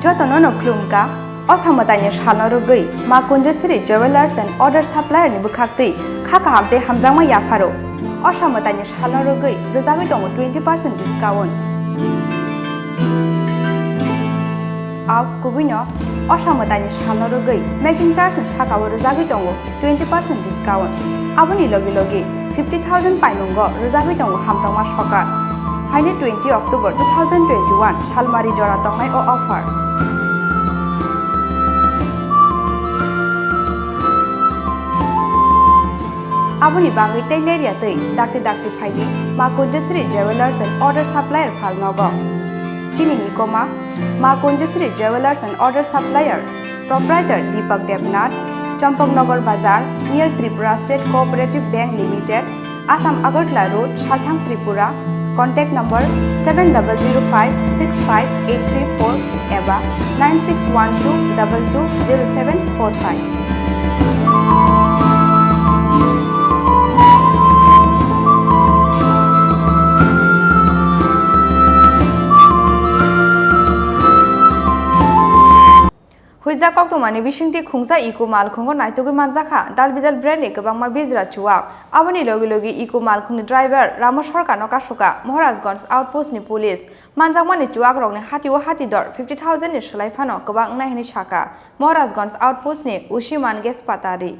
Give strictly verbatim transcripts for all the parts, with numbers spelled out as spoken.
Jotono no khulumkha, o samwtaini salno rwgwi Ma Kunjasri Jewellers and Other Supplier ni bwkhaktwi kha kaham tei hamjakma yapharo. O samwtaini salno rwgwi rwjagwi tongo twenty percent discount. Au kubuino o samwtaini salno rwgwi making charge ni sakao rwjagwi tongo twenty percent discount. Aboni logi logi fifty thousand paimungo rwjagwi tongo hamtokma sokar. Phaini twenty October two thousand twenty-one salmari jora tongnai o offer. Aboni bagwi tei lerya twi dakti dakti phaidi Ma Kunjasri Jewellers and Other Supplier phalnogo. Chini nikoma Ma Kunjasri Jewellers and Other Supplier, Proprietor Deepak Debnath, Champaknagar Bazar, near Tripura State Cooperative Bank Limited, Assam Agartala Road, Salthang, Tripura. Contact number seven double zero five six five eight three four eba nine six one two double two zero seven four five. Huijak koktwmani bisingtwi khungsa eco malkhungo naitugwi manjakha Dalbidal brand ni kwbangma bijra chuwak. Aboni logi logi eco malkhungni driver Ramo Sarkarno kasukha Maharajganj outpost ni police. Manjakmani chuwakrokni hatio hatidor fifty thousand ni swlai phano kwbang wngnai hwnwi sakha Maharajganj outpost ni O C Mangesh Patari.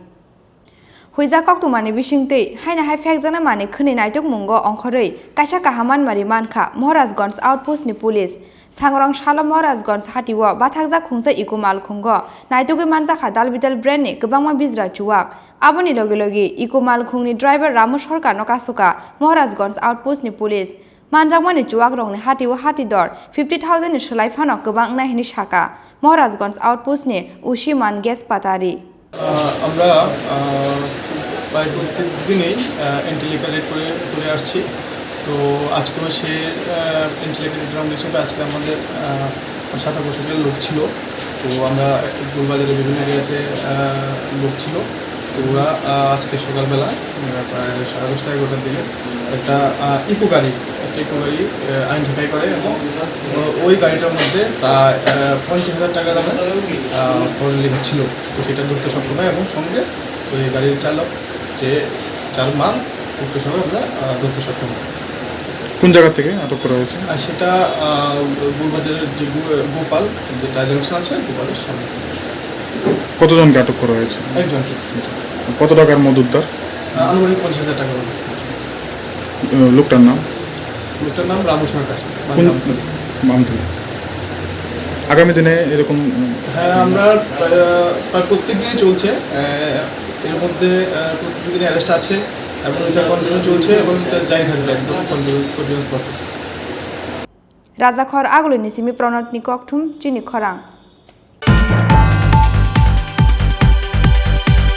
Huijak koktwmani bisingtwi haino hai phekjaknai manwi khwnwi naitukmungo ongkhorwi kaisa kaham manmari mankha Maharajganj outpost ni police. Sangrong salo Maharajganj hatio bathakjak khungsa eco malkhungo naitugwi manjakha Dalbidal brand ni kwbangma bijra chuwak. Aboni logi logi eco malkhungni driver Ramo Sarkarno kasukha Maharajganj outpost ni police. Manjakmani chuwakrokni hatio hatidor fifty thousand ni swlai phano kwbang wngnai hwnwi sakha Maharajganj outpost ni O C Mangesh Patari. আহ, আমরা, আহ, প্রায় প্রত্যেক দিনই, আহ, এন্টিলিকার রেড করে, করে আসছি। তো আজকেও সে, আহ, এন্টিলিকার রেড রাউন্ড হিসেবে আজকে আমাদের, আহ, সাত আট বছরের লোক ছিল। তো আমরা গোলবাজারে বিভিন্ন এরিয়াতে, আহ, লোক ছিল। তো ওরা, আহ, আজকে সকালবেলা, আহ, প্রায় সাড়ে দশটা এগারোটার দিকে একটা, আহ, ইকো গাড়ি, একটা ইকো গাড়ি, আহ, আইডেন্টিফাই করে এবং ও-, ওই গাড়িটার মধ্যে প্রায়, আহ, পঞ্চাশ হাজার টাকা দামের, আহ, ফরেন লিভার ছিল। তো সেটা ধরতে সক্ষম হয় এবং সঙ্গে ওই গাড়ির চালক যে চালক মাল উক্ত সময় আমরা, আহ, ধরতে সক্ষম হই। কোন জায়গা থেকে আটক করা হয়েছে? আর সেটা, আহ, গোলবাজারের যে গো-, গোপাল, যে টায়ার জংশন আছে, গোপালের সামনে থেকে। কতজনকে আটক করা হয়েছে? একজনকে। কত টাকার মদ উদ্ধার? আহ, আনুমানিক পঞ্চাশ হাজার টাকা হবে। আহ, লোকটার নাম? লোকটার নাম রামু সরকার, কোন? বামতলী। বামতলী। আগামী দিনে এরকম, উম, হ্যাঁ, আমরা, আহ, প্রায় প্রত্যেক দিনই চলছে। আহ, এর মধ্যে, আহ, প্রত্যেক দিনই অ্যারেস্ট আছে এবং এটা কন্টিনিউ চলছে এবং এটা জারি থাকবে, একদম continue, continuous process. Rajakhor Agulini simi Pranotni kokthum chini khorang.